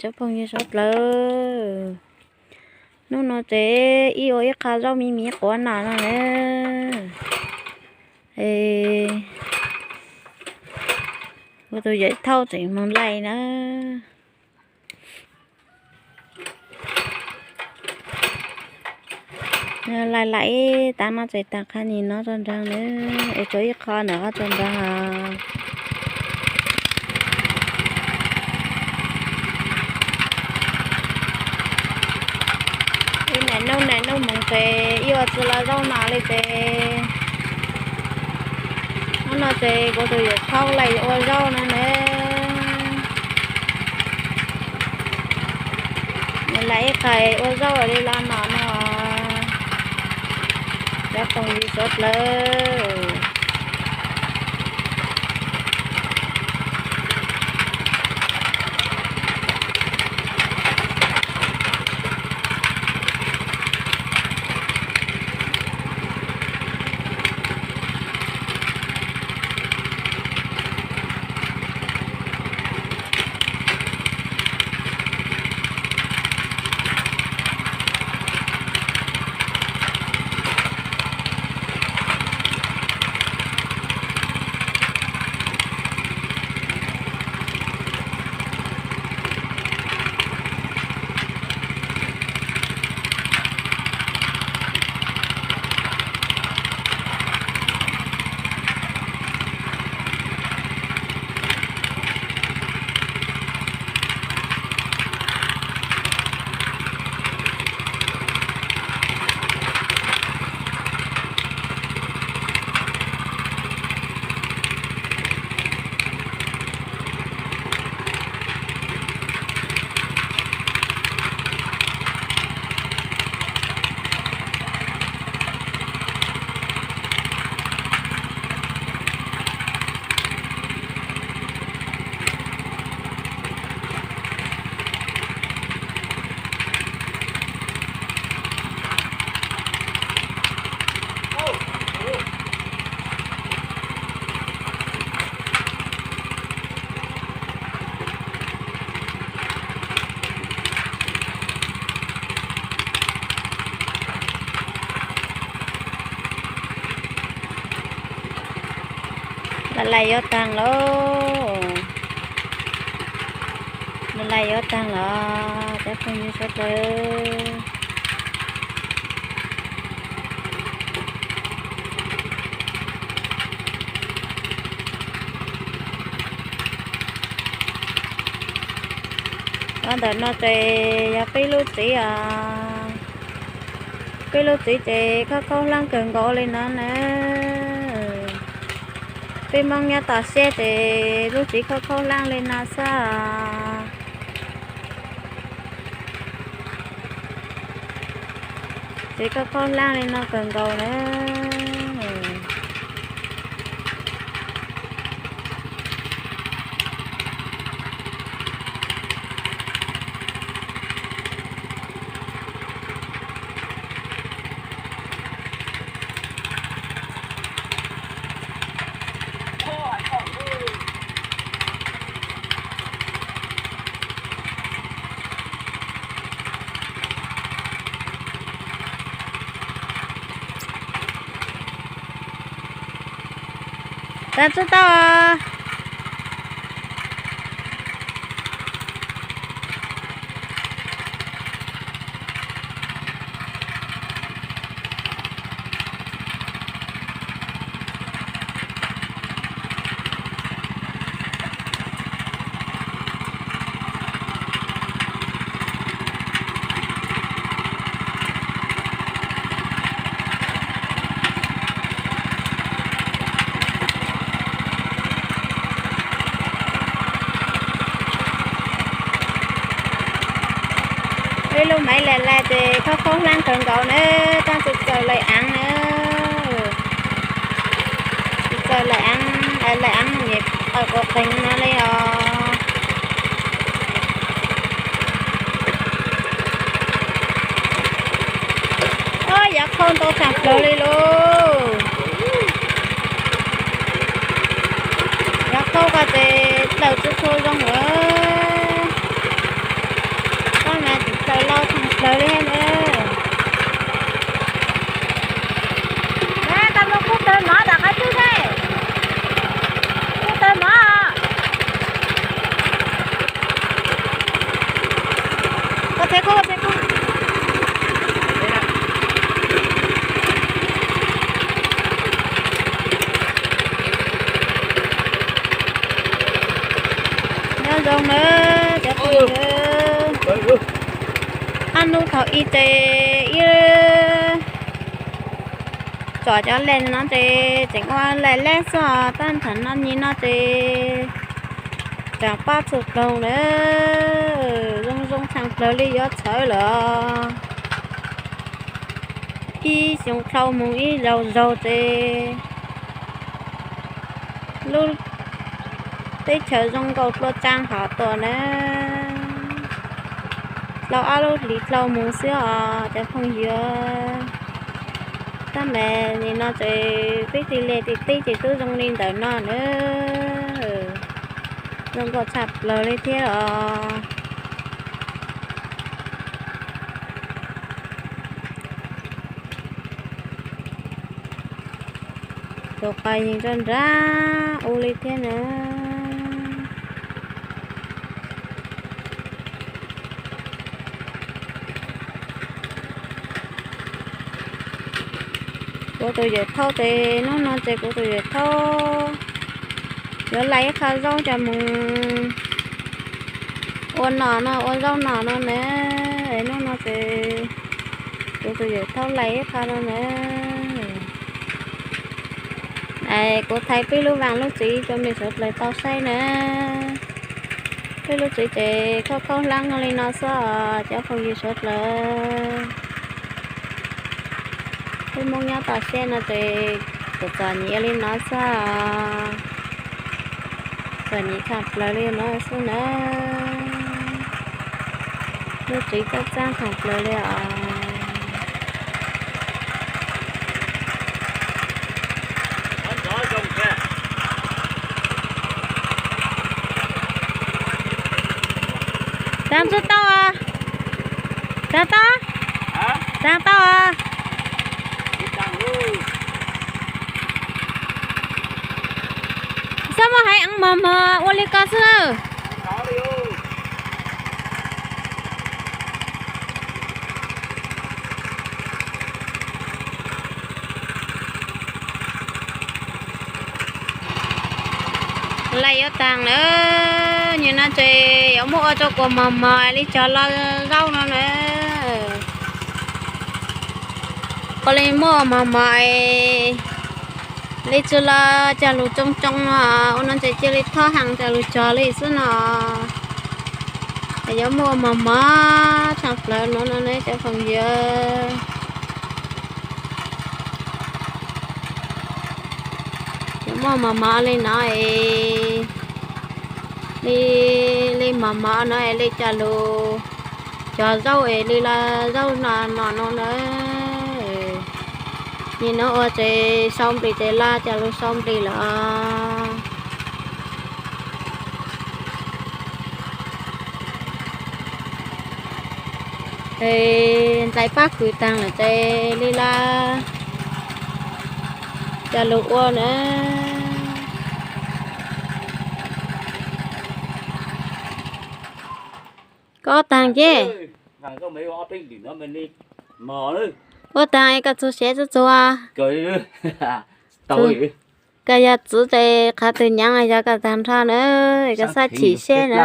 Cov phooj ywg suav dlawg, hnub no ces ib ua ib qho zaub me me quav no no na. Es kuv tus yawm thauj tseem moog laij na. Laij laij ib taab no ces taag qha nim no tso nraag na, es tshuav ib qho ntawm qab tso nraag os. Ib niaj hnub niaj hnub moog ces ib ua tsi lug zaub no li ces, hnub no ces kuv tus yawm thauj laij ua zaub no na. Laij ib qho ua zaub li los no no, cov phooj ywg suav dlawg. Laij laij yuav taag lawm, laij laij yuav taag lawm cov phooj ywg suav dlawg. Cov ntawm no ces yog peb lub txiv os. Peb lub txiv ces khaub khaub hlaab kawg nkaus li no na. Peb Moob nyob toj siab ces lub txiv khaub khaub hlaab li no xwb. Txiv khaub khaub hlaab li no kawg nkaus na. Taag tsi tau. Ib lub maiv laij laij ces khaub khaub hlaab kawg nkaus na, taag tsi txawj laij aav na. Tsi txawj laij aav, laij aav nim qawm quas qeeg no li os. Ob, yav khauj ntau tsaam plawg li lauj. Yav khauj ko ces dlawg tsi tshua zoo lawm. Txhais kub, txhais kub. Nyob zoo nawb cov phooj ywg. Ob hnub thaum ub ces ib tsom cov laj no ces tseem ua laj laj xwb, tab ntawm no nim no ces tseem pab txhua plaws lawm, zoo zoo tshaj plaws li yuav txhawv lawm. Ib xyoo dhau mus ib zaug zaug ces lub teb chaws zoo nkauj dlua tsav hov tuaj na. Dhau ob lub hlis dhau mus xwb os cov phooj ywg. Tab mas nim no ces peb tej liaj tej teb ces twb zoo li ntawm no na. Zoo nkauj tshaj plaws li thiab os. Tus qos yeej nrov nrab ua li thiab na. Kuv tus yawm thaub ces hnub no ces kuv tus yawm thaub yuav laij ib qho zaub coj mus ua nom no ua zaub nom no na. Hnub no ces kuv tus yawm thaub laij ib qho no na. Kuv thaij peb lub vaaj lub tsev rau mej sawv dlawg tau saib na. Peb lub tsev ces khaub khaub hlab li no xwb os cov phooj ywg sawv dlawg. Peb Moob nyob toj siab no ces txom txom nyem li no xwb os. Txom nyem tshaj plaws li no xwb na. Lub tsev txaaj txaaj tshaj plaws li os. Tsav tau, tsav tau, tsav tau. Xav muaj haiv eev mos mos ua li ko xwb na. Laij yuav taag na, nim no ces yuav muab ua rau kuas mos mos li cov los zaub no na. Ua li muab mos mos li tsi los cog lus tsoo tsoo no, ua no ces cia li thob heev cog lus cog li xwb no. Yuav muab ua mos mos tshaj plaws no no ne cov phooj ywg. Yuav muab mos mos li no es, li, li mos mos no es li cog lus cog zaub es li los zaub no no no na. Nim no ua ces sau nplis ces laj cog lus sau nplis lawm. Es ntais pab kws taag lawm ces li laj cog lus ua na. Koj ua taag ces, ua taag es koj txug siav txug txug. Koj yog txwv ces qhov twg nyaav yog koj taag nrho na, koj xav chim seb na.